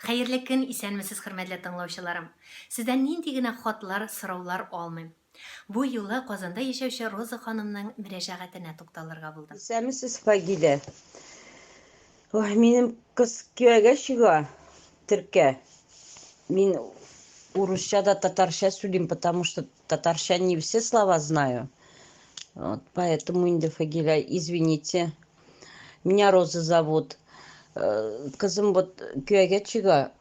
Хәерле көн, исәнмесез, хөрмәтле тыңлаучыларым. Сездән нинди генә хатлар, сораулар алмыйм. Бу юлы Казанда яшәүче Роза ханымның мөрәҗәгатенә тукталырга булдым. Исәнмесез, Фагилә. Ой, минем кыз кияүгә чыга, теркә. Мин урысча да татарча сөйлим, потому что татарча не все слова знаю. Вот, поэтому инде, Фагиля, извините. Меня Роза зовут. Кызым вот кияүгә чыга.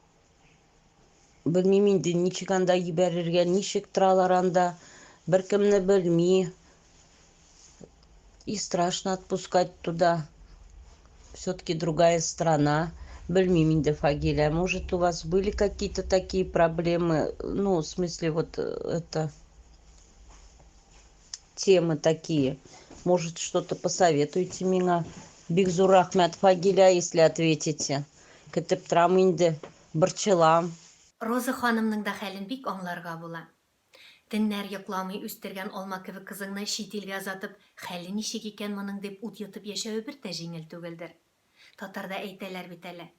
Белмим инде, ничек анда җибәрергә, ничек торалар анда. Беркемне белми. И страшно отпускать туда. Все-таки другая страна. Белмим инде, Фагиля, может, у вас были какие-то такие проблемы? Ну, в смысле, вот это темы такие. Может, что-то посоветуете миңа? Бик зур рәхмәт, Фагиля, если ответите. Көтеп торам инде, борчылам. Роза ханымның да хәлен бик аңларга була. Төннәр йокламый үстергән алма кебек кызыңны чит илгә озатып, хәле ничек икән моның дип ут йотып яшәве бер дә җиңел түгелдер. Татарда әйтәләр бит әле,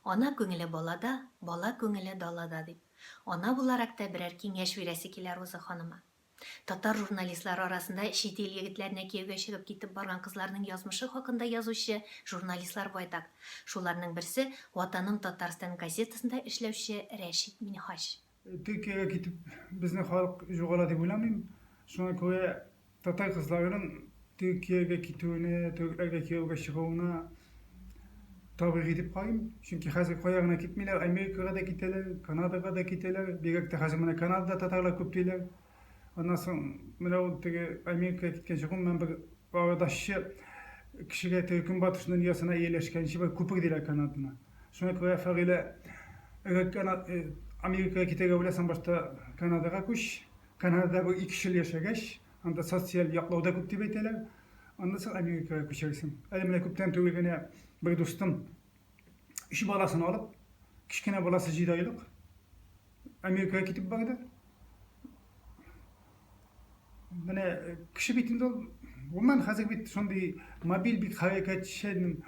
Ана күңеле балада, бала күңеле далада дип. Ана буларак та берәр киңәш бирәсе килә Роза ханыма. Татар журналистлары арасында чит ил егетләренә кияүгә чыгып китеп барган кызларның язмышы хакында язучы журналистлар байтак. Шуларның берсе, Ватаным Татарстан газетасында эшләүче Рәшит Минһаҗ. Төркиягә китеп безнең халык югала дип уйламыйм. Шуңа күрә татар кызларының Төркиягә китүенә, төрекләргә кияүгә чыгуына табигый дип карыйм. Чөнки хәзер кая гына китмиләр, Америкага да китәләр, Канадага да китәләр. Бигрәк тә хәзер менә Канадада татарлар күп диләр. Аннан соң менә ул теге Америкага киткәнче гомумән бер арадашчы кешегә теге Көнбатыш дөньясына ияләшкәнче бер күпер диләр Канаданы. Шуңа күрә Фәгыйлә, әгәр Америкага китәргә уйласаң, башта Канадага күч. Канадада бер ике ел яшәгәч, анда социаль яклау да күп дип әйтәләр. Аннан соң Америкага күчәрсең. Әле менә күптән түгел генә бер дустым өч баласын алып, кечкенә баласы 7 айлык, Америкага китеп барды. Менә кеше бит инде ул, гомумән хәзер бит шундый мобиль бик хәрәкәтчән,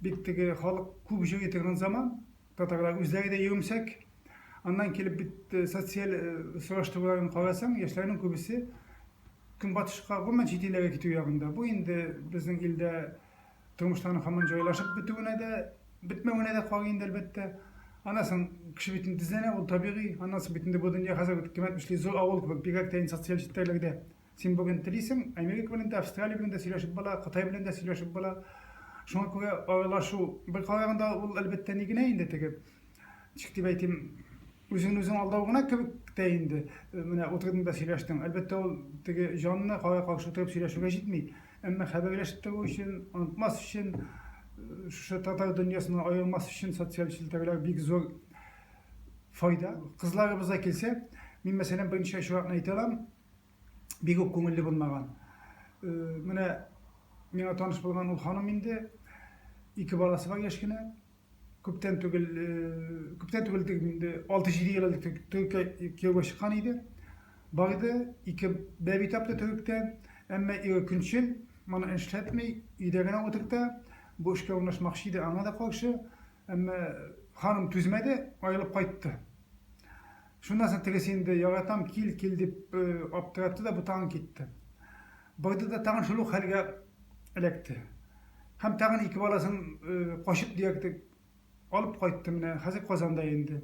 бик теге халык күп йөри торган заман. Татарлар үзләре дә йөремсәк. Аннан килеп бит социаль сораштыруларын карасаң, яшьләрнең күбесе көнбатышка, гомумән чит илләргә китү ягында. Бу инде безнең илдә тормышларның һаман җайлашып бетүенә дә, бетмәвенә дә карый инде, әлбәттә. Аннан соң кеше бит инде эзләнә, ул табигый. Аннан соң бит инде бу дөнья хәзер кем әйтмешли зур авыл кебек, бигрәк тә инде социаль челтәрләрдә. Син бүген телисең, Америка белән дә, Австралия белән дә сөйләшеп була, Кытай белән дә сөйләшеп була. Шуңа күрә аралашу бер караганда ул әлбәттә ни генә инде теге, ничек дип әйтим, үзеңне үзең алдау гына кебек тә инде. Менә утырдың да сөйләштең. Әлбәттә ул теге җанны кара-каршы утырып сөйләшүгә җитми. Әмма хәбәрләшеп тору өчен, онытмас өчен, шушы татар дөньясыннан аерылмас өчен социаль челтәрләр бик зур файда. Кызларыбызга килсә, мин мәсәлән берничә очракны әйтә алам. Бик үк күңелле булмаган. Менә миңа таныш булган ул ханым инде ике баласы бар яшь кенә. Күптән түгел, күптән түгел дип инде 6-7 ел элек төреккә кияүгә чыккан иде. Барды, ике бәби тапты төректә. Әмма ире көнчел, моны эшләтми, өйдә генә утырта. Бу эшкә урнашмакчы иде, аңа да каршы. Әмма ханым түзмәде, аерылып кайтты. Шуннан соң тегесе инде яратам, кил, кил дип аптыратты да, бу тагын китте. Барды да тагын шул ук хәлгә эләкте. Һәм тагын ике баласын качып диярлек алып кайтты менә. Хәзер Казанда инде.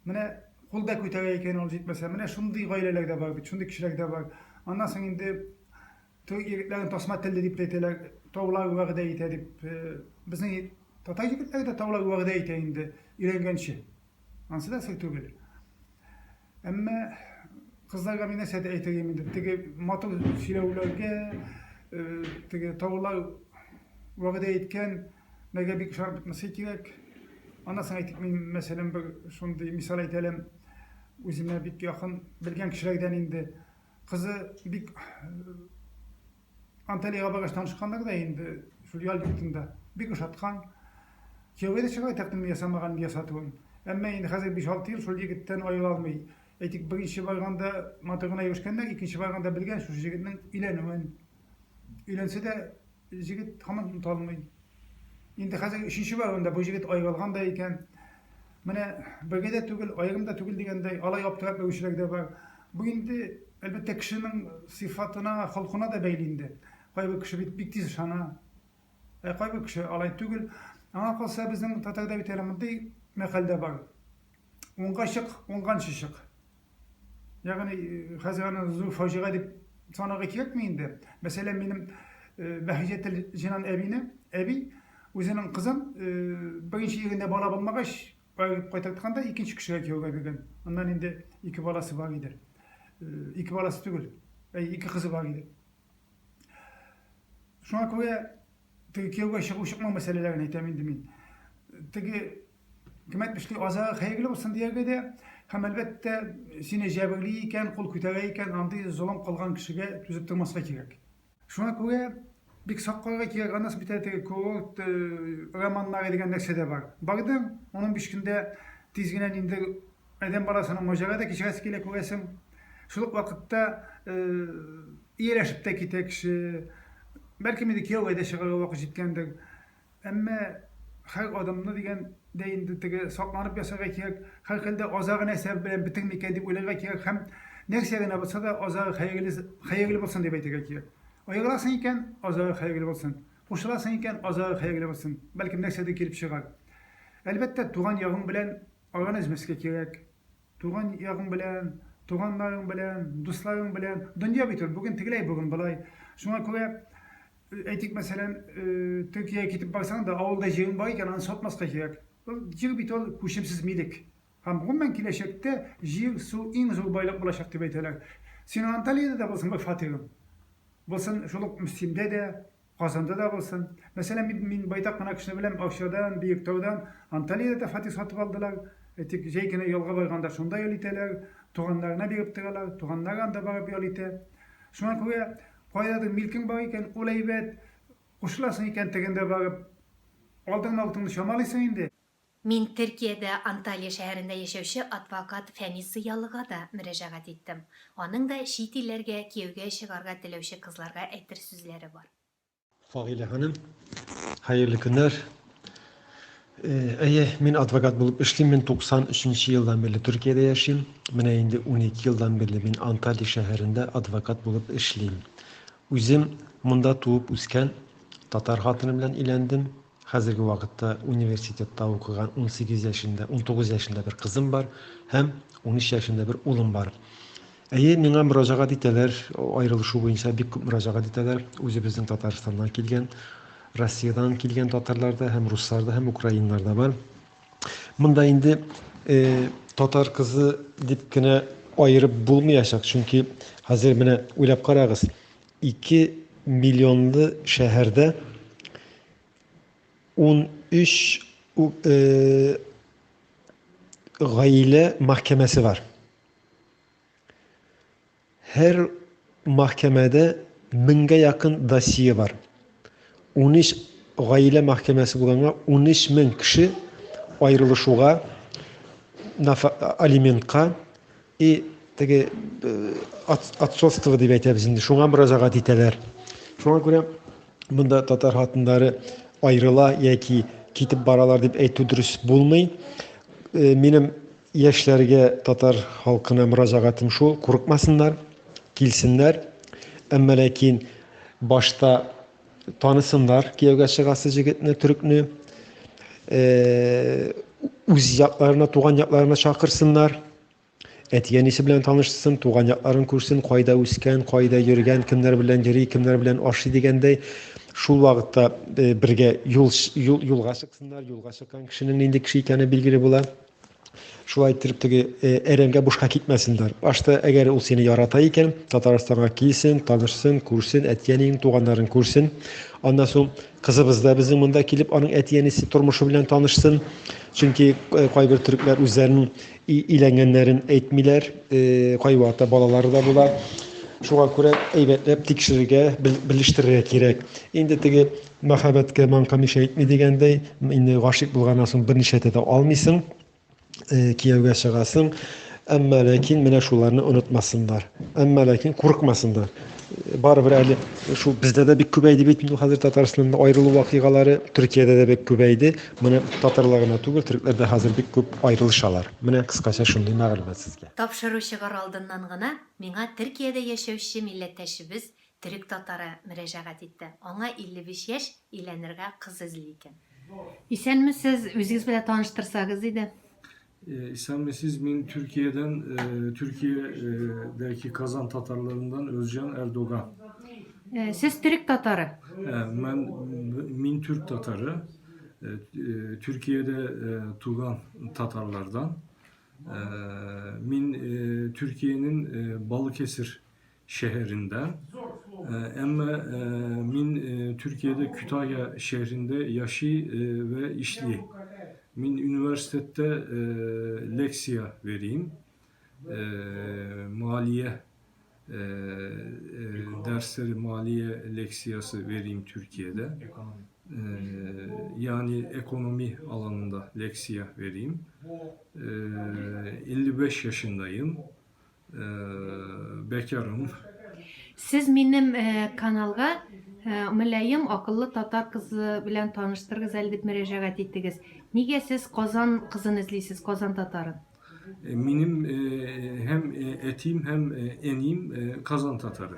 Менә кул да күтәрә икән ул җитмәсә. Менә шундый гаиләләр дә бар бит, шундый кешеләр дә бар. Аннан соң инде Төрек егетләрен тасма телле дип тә әйтәләр, таулар вәгъдә итә дип. Безнең татар егетләре дә таулар вәгъдә итә инде өйләнгәнче. Ансы да сер түгел. Әмма кызларга мин нәрсә әйтер идем инде, теге матур сөйләүләргә, теге таулар вәгъдә иткән нәргә бик ышанып бетмәскә кирәк. Аннан соң әйтик, мин мәсәлән бер шундый мисал әйтә алам, үземә бик якын белгән кешеләрдән инде. Кызы бик Анталиягә баргач танышканнар да инде шул ял йортында. Бик ошаткан. Кияүгә дә чыгарга тәкъдим ясамаган ясатуын. Әмма инде хәзер 5-6 ел шул егеттән аерыла алмый. Әйтик, беренче барганда матур гына йөрешкәннәр, икенче барганда белгән шушы егетнең өйләнүен. Өйләнсә дә җегет һаман оныта алмый. Инде хәзер өченче барганда бу җегет аерылган да икән. Менә бергә дә түгел, аерым да түгел дигәндәй, алай аптырап йөрүчеләр дә бар. Бу инде, әлбәттә, кешенең сыйфатына, холкына да бәйле инде. Кайбер кеше бит бик тиз ышана. Ә кайбер кеше алай түгел. Аңа калса, безнең татарда бит әле мондый мәкаль дә бар. Уңга чык, уңганчы чык. Ягъни, хәзер аны зур фаҗига дип санарга кирәкми инде. Мәсәлән, минем Бәһиҗәтел Җинан әбине, әби үзенең кызын беренче ирендә бала булмагач, аерып кайтарткан да икенче кешегә кияүгә биргән. Аннан инде ике баласы бар иде. Ике баласы түгел, әй, ике кызы бар иде. Шуңа күрә теге кияүгә чыгу-чыкмау мәсьәләләрен әйтәм инде мин. Теге кем әйтмешли, азагы хәерле булсын дияргә дә, һәм әлбәттә, сине җәберли икән, кул күтәрә икән, андый золым кылган кешегә түзеп тормаска кирәк. Шуңа күрә бик сак карарга кирәк, аннан соң бит әле теге курорт романнары дигән нәрсә дә бар. Бардың, 15 көндә тиз генә ниндидер адәм баласының маҗара да кичерәсе килә, күрәсең. Шул ук вакытта ияләшеп тә китә кеше. Бәлкем инде кияүгә дә чыгарга вакыт җиткәндер. Әмма һәр адымны дигән дә инде теге сакланып ясарга кирәк, һәрхәлдә азагы нәрсә белән бетер микән дип уйларга кирәк һәм нәрсә генә булса да азагы хәерле, хәерле булсын дип әйтергә кирәк. Аерыласың икән, азагы хәерле булсын. Кушыласың икән, азагы хәерле булсын. Бәлкем нәрсәдер килеп чыгар. Әлбәттә, туган ягың белән араны өзмәскә кирәк. Туган ягың белән, туганнарың белән, дусларың белән. Дөнья бит ул, бүген тегеләй, бүген болай. Шуңа күрә Әйтик, мәсәлән, Төркиягә китеп барсаң да, авылда җирең бар икән, аны сатмаска кирәк. Ул җир бит ул күчемсез милек. Һәм гомумән киләчәктә җир, су иң зур байлык булачак дип әйтәләр. Синең Анталиядә дә булсын бер фатирың. Булсын шул ук Мөслимдә дә, Казанда да булсын. Мәсәлән, мин, мин байтак кына кешене беләм, Арчадан, Биектаудан Анталиядә дә фатир сатып алдылар. Әйтик, җәй көне ялга барганда шунда ял итәләр, туганнарына биреп торалар, туганнары анда барып ял итә. Шуңа күрә Кайдадыр милкең бар икән, ул әйбәт. Кушыласың икән, тегендә барып, алдыңны-артыңны чамалыйсың инде. Мин Төркиядә Анталья шәһәрендә яшәүче адвокат Фәнис Зыялыга да мөрәҗәгать иттем. Аның да чит илләргә кияүгә чыгарга теләүче кызларга әйтер сүзләре бар. Фагыйлә ханым, хәерле көннәр. Әйе, мин адвокат булып эшлим. Мин 93 нче елдан бирле Төркиядә яшим. Менә инде 12 елдан бирле мин Анталья шәһәрендә адвокат булып эшлим. Үзем монда туып үскән татар хатыны белән өйләндем. Хәзерге вакытта университетта укыган 18 яшендә, 19 яшендә бер кызым бар һәм 13 яшендә бер улым бар. Әйе, миңа мөрәҗәгать итәләр, аерылышу буенча бик күп мөрәҗәгать итәләр. Үзебезнең Татарстаннан килгән, Россиядән килгән татарлар да һәм руслар да һәм украиннар да бар. Монда инде э, татар кызы дип кенә аерып булмаячак, чөнки хәзер менә уйлап карагыз, 2 миллионлы шәһәрдә 13 э, гаилә мәхкәмәсе бар. Һәр мәхкәмәдә меңгә якын досье бар. 13 гаилә мәхкәмәсе булганга 13 мең кеше аерылышуга, алиментка и теге э, отцовство дип әйтәбез инде, шуңа мөрәҗәгать итәләр. Шуңа күрә монда татар хатыннары аерыла яки китеп баралар дип әйтү дөрес булмый. Э, минем Яшьләргә, татар халкына мөрәҗәгатем шул, курыкмасыннар, килсеннәр. Әмма ләкин башта танысыннар кияүгә чыгасы җегетне, төрекне. Э, үз якларына, туган якларына чакырсыннар. Әти-әнисе белән танышсын, туган якларын күрсен, кайда үскән, кайда йөргән, кемнәр белән йөри, кемнәр белән ашый дигәндәй. Шул вакытта э, бергә юл, юл, юлга чыксыннар, юлга чыккан кешенең нинди кеше икәне билгеле була. Шулай иттереп теге э, әрәмгә бушка китмәсеннәр. Башта әгәр ул сине ярата икән, Татарстанга килсен, танышсын, күрсен, әти-әниең, туганнарын күрсен. Аннан соң кызыбыз да безнең монда килеп, аның әти-әнисе тормышы белән танышсын. Чөнки э, кайбер төрекләр үзләренең өйләнгәннәрен әйтмиләр, э, кайвакытта балалары да була. Шуңа күрә әйбәтләп тикшерергә, белештерергә кирәк. Инде теге Мәхәббәткә маңка мишә итми дигәндәй, инде гашыйк булганнан соң берничә дә алмыйсың, э, кияүгә чыгасың. Әмма ләкин менә шуларны онытмасыннар. Әмма ләкин курыкмасыннар. Барыбер әле шул бездә дә бик күбәйде бит инде хәзер Татарстанда аерылу вакыйгалары, Төркиядә дә бик күбәйде. Моны татарлар гына түгел, төрекләр дә хәзер бик күп аерылышалар. Менә кыскача шундый мәгълүмат сезгә. Тапшыру чыгар алдыннан гына миңа Төркиядә яшәүче милләттәшебез, төрек татары мөрәҗәгать итте. Аңа 55 яшь, өйләнергә кыз эзли икән. Исәнмесез, үзегез белән таныштырсагыз иде. Исәнмесез, мин Türkiye'den, Türkiye'deki Kazan Tatarlarından Özcan Erdoğan. Сез төрек татары? Ben мин Türk Tatarı. Türkiye'de tugan Tatarlardan. Min Türkiye'nin Balıkesir şehrinden. Ama min Türkiye'de Kütahya şehrinde yaşı ve işli. Min üniversitede leksiya vereyim. Maliye dersleri, maliye leksiyası vereyim Türkiye'de. Yani ekonomi alanında leksiya vereyim. 55 yaşındayım. Bekarım. Сез минем каналга мөлаем, акыллы татар кызы белән таныштырыгыз әле дип мөрәҗәгать иттегез. Нигә сез Казан кызын эзлисез, Казан татарын? Минем һәм әтием һәм әнием Казан татары.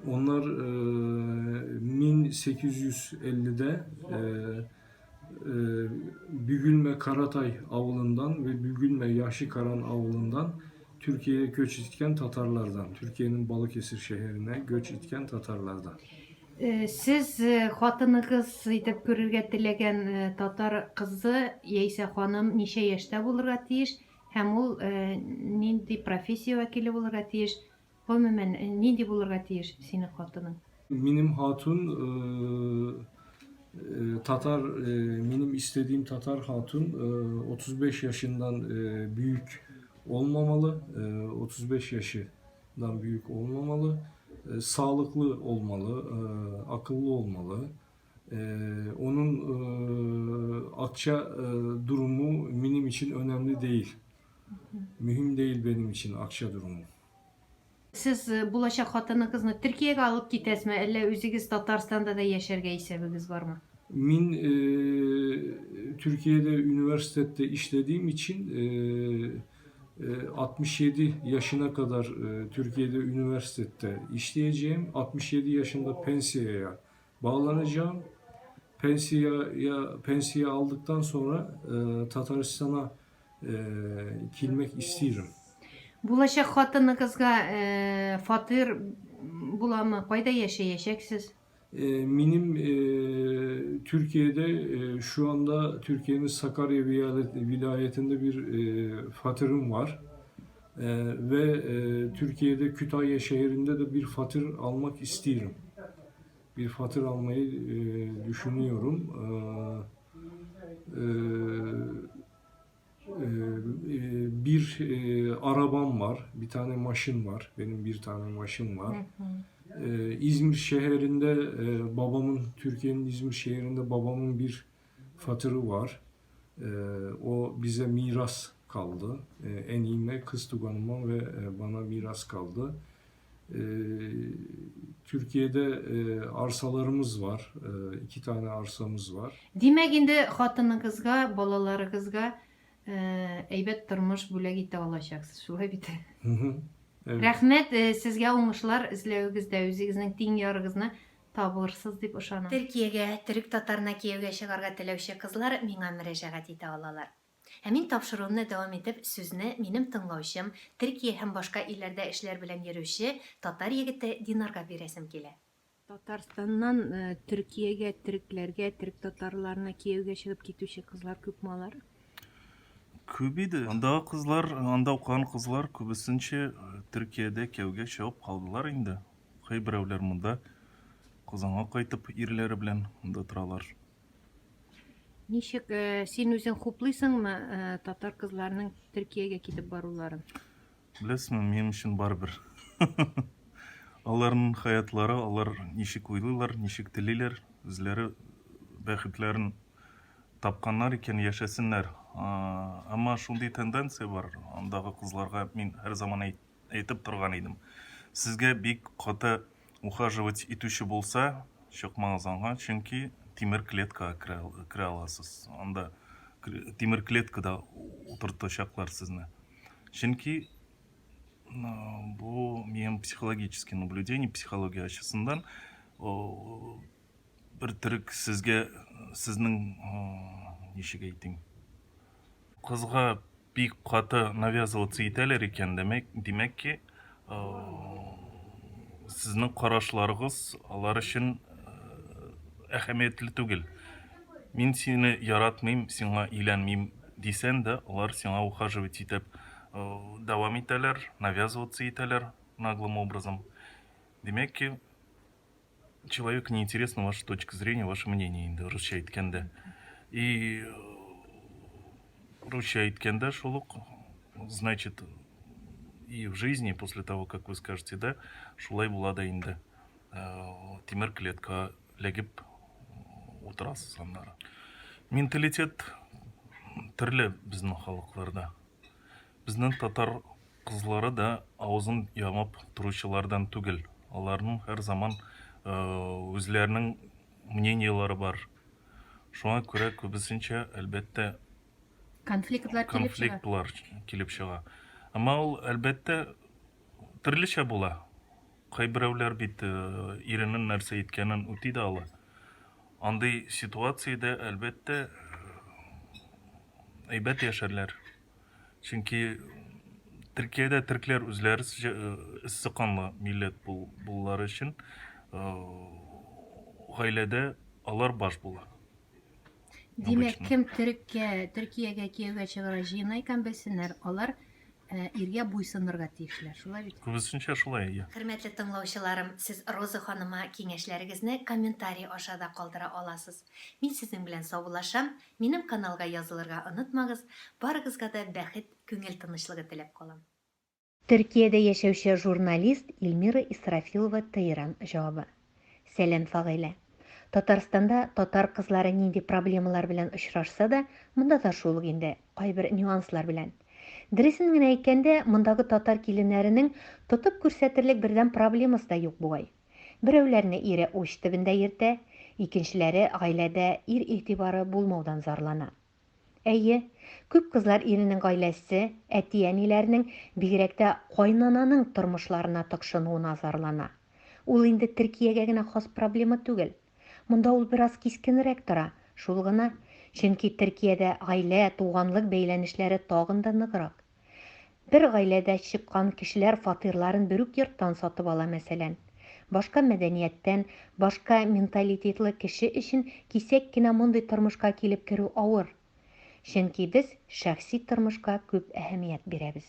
Onlar 1850'de Bügülme Karatay avulundan ve Bügülme Yaşıkaran avulundan Türkiye'ye göç etken Tatarlardan, Türkiye'nin Balıkesir şehrine göç etken Tatarlardan. Сез хатыныгыз итеп күрергә теләгән татар кызы яисә ханым ничә яшьтә булырга тиеш һәм ул нинди профессия вәкиле булырга тиеш? Гомумән, нинди булырга тиеш синең хатының? Минем хатын татар, минем istediğim tatar hatun 35 yaşından büyük olmamalı, 35 yaşından büyük olmamalı, sağlıklı olmalı, akıllı olmalı. Onun akça durumu benim için önemli değil. Mühim değil benim için akça durumu. Сез булачак хатыныгызны Төркиягә алып китәсезме, әллә үзегез Татарстанда да яшәргә исәбегез бармы? Мин Türkiye'de üniversitede işlediğim için 67 yaşına kadar Türkiye'de üniversitede işleyeceğim. 67 yaşında pensiyaya bağlanacağım. Pensiya aldıktan sonra Tataristan'a килмәк истирем. Булачак хатыныгызга фатир буламы? Кайда яшәячәксез? Минем Türkiye'de şu anda Türkiye'nin Sakarya vilayetinde bir fatırım var. Ve Türkiye'de Kütahya şehrinde de bir fatır almak istiyorum. Bir fatır almayı düşünüyorum. Bir arabam var, bir tane maşın var. Benim bir tane maşın var. İzmir şehrinde babamın, Türkiye'nin İzmir şehrinde babamın bir fatırı var. O bize miras kaldı. Enime, kız tuganıma ve bana miras kaldı. Türkiye'de arsalarımız var. 2 tane arsamız var. Димәк, инде хатыныгызга, балаларыгызга әйбәт тормыш бүләк итә алачаксыз, шулай бит? Evet. Рәхмәт, сезгә уңышлар эзләвегездә, үзегезнең тиң ярыгызны табырсыз дип ышанам. Төркиягә төрек татарына кияүгә чыгарга теләүче кызлар миңа мөрәҗәгать итә алалар. Ә мин тапшыруымны дәвам итеп, сүзне минем тыңлаучым, Төркия һәм башка илләрдә эшләр белән йөрүче татар егете Динарга бирәсем килә. Татарстаннан Төркиягә, төрекләргә, төрек татарларына кияүгә чыгып китүче кызлар күпме алар? Күп иде. Андагы кызлар, анда укыган кызлар күбесенчә Төркиядә кияүгә чыгып калдылар инде. Кайберәүләр монда Казанга кайтып ирләре белән монда торалар. Ничек син үзең хуплыйсыңмы татар кызларының Төркиягә китеп баруларын? Беләсезме, минем өчен барыбер. Аларның хаятлары, алар ничек уйлыйлар, ничек телиләр, үзләре бәхетләрен тапканнар икән, яшәсеннәр. Әмма шундый тенденция бар, андагы кызларга мин һәр заман әйтеп торган идем. Сезгә бик каты Ухаживать итүче булса, чыкмагыз аңа, чөнки тимер клеткага керә аласыз. Анда тимер клеткада утыртачаклар сезне. Чөнки бу минем психологический наблюдение, психология ачысыннан бер төрек сезгә сезнең ничек әйтим, кызга бик каты навязываться итәләр икән, димәк, димәк ки, сезнең карашларыгыз алар өчен әһәмиятле түгел. Мин сине яратмыйм, сиңа өйләнмим дисән дә, алар сиңа ухаживать итеп дәвам итәләр, навязываться итәләр наглым образом. Димәк ки, человеку не интересна ваша точка зрения, ваше мнение инде русча әйткәндә. И русча әйткәндә шул ук, значит, и в жизни после того, как вы скажете да, шулай була да инде. Э, тимер клетка эләгеп утырасыз аннары. Менталитет төрле безнең халыкларда. Безнең татар кызлары да авызын ямып торучылардан түгел. Аларның һәр заман үзләренең мнениелары бар. Шуңа күрә күбесенчә, әлбәттә, конфликтлар килеп чыга. Конфликтлар килеп чыга. Әмма ул, әлбәттә, төрлечә була. Кайберәүләр бит иренең нәрсә әйткәнен үти дә ала. Андый ситуациядә, әлбәттә, әйбәт яшәрләр. Чөнки Төркиядә төркләр үзләре эссе канлы милләт булулары өчен гаиләдә алар баш була. Димәк, кем төреккә, Төркиягә кияүгә чыгарга җыена икән, белсеннәр, алар иргә буйсынырга тиешләр, шулай бит? Күбесенчә шулай, әйе. Хөрмәтле тыңлаучыларым, сез Роза ханыма киңәшләрегезне комментарий аша да калдыра аласыз. Мин сезнең белән саубуллашам, Минем каналга язылырга онытмагыз, барыгызга да бәхет, күңел тынычлыгы теләп калам. Төркиядә яшәүче журналист Эльмира Исрафилова Тейран җавабы. Сәлам, Фагыйлә. Татарстанда татар кызлары нинди проблемалар белән очрашса да, монда да шул ук инде, кайбер нюанслар белән. Дөресен генә әйткәндә, мондагы татар киленнәренең тотып күрсәтерлек бердән проблемасы да юк бугай. Берәүләрне ире уч төбендә йөртә, икенчеләре гаиләдә ир игътибары булмаудан зарлана. Әйе, күп кызлар иренең гаиләсе, әти-әниләренең, бигрәк тә кайнананың тормышларына тыкшынуына зарлана. Ул инде Төркиягә генә хас проблема түгел. Монда ул бераз кискенрәк тора, шул гына. Чөнки Төркиядә гаилә, туганлык бәйләнешләре тагын да ныграк. Бер гаиләдә чыккан кешеләр фатирларын берүк йорттан сатып ала, мәсәлән. Башка мәдәнияттән, башка менталитетлы кеше өчен кисәк кенә мондый тормышка килеп керү авыр. Чөнки без шәхси тормышка күп әһәмият бирәбез.